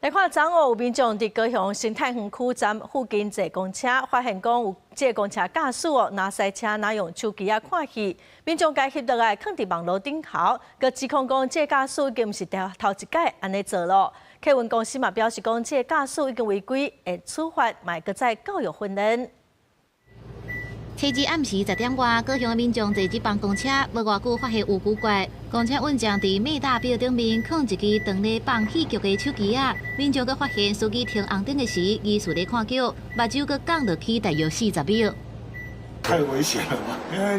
來看昨昏有民眾佇高雄生態園區站附近坐公車，發現講有這個公車駕駛哦，若駛車若用手機仔看戲，民眾共翕落來囥佇網路頂頭，閣指控講這個駕駛已經毋是頭一擺按呢做囉。客運公司嘛表示講，這個駕駛已經違規，會處罰，嘛會閣再教育訓練。初二暗時10點外，高雄的民眾坐這班公車，無偌久發現有古怪，公車運將佇馬大錶頂面囥一支當咧放戲劇的手機仔，民眾閣發現司機停紅燈的時，疑似咧看劇，目睭閣降落去大約40秒。太危險了吧？因為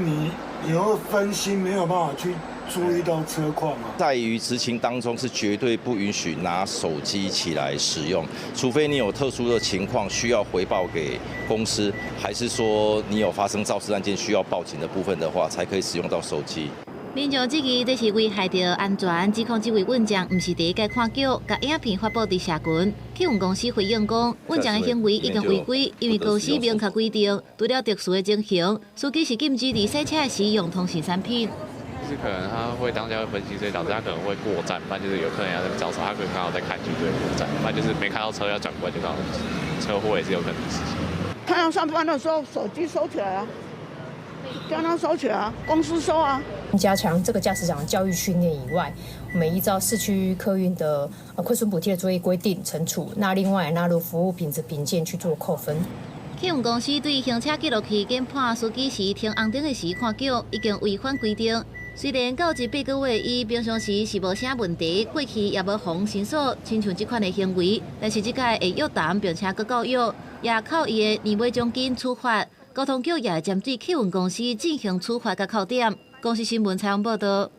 你會分心，沒有辦法去注意到車況嘛。在於執勤當中是絕對不允許拿手機起來使用，除非你有特殊的情況需要回報給公司，還是說你有發生肇事案件需要報警的部分的話，才可以使用到手機。民眾質疑這是危害著安全，指控這位運將毋是第一擺看劇，共影片發布佇社群。客運公司回應講，運將的行為已經違規，因為公司明確規定，除了特殊的情形，司機是禁止佇駛車時用通訊產品。就是可能他會當下會分心，所以導致他可能會過站，不然就是有客人要在招手，他可能剛好在看劇就會過站，不然就是沒看到車要轉過來就剛好車禍也是有可能的事情。他要上班的時候，手機收起來啊，叫他收起來啊，公司收啊。加強這個駕駛長教育訓練以外，我們依照市區客運的虧損補貼的作業規定懲處，那另外納入服務品質評鑑去做扣分。客運公司對行車記錄器研判司機是停紅燈的時看劇，已經違反規定。雖然到這8個月，伊平常時是無啥問題，過去也無予申訴，親像這款的行為，但是這擺會約談並且閣教育，也扣伊的年尾獎金處罰。交通局也會針對客運公司進行處罰佮扣點。公視新聞採訪報導。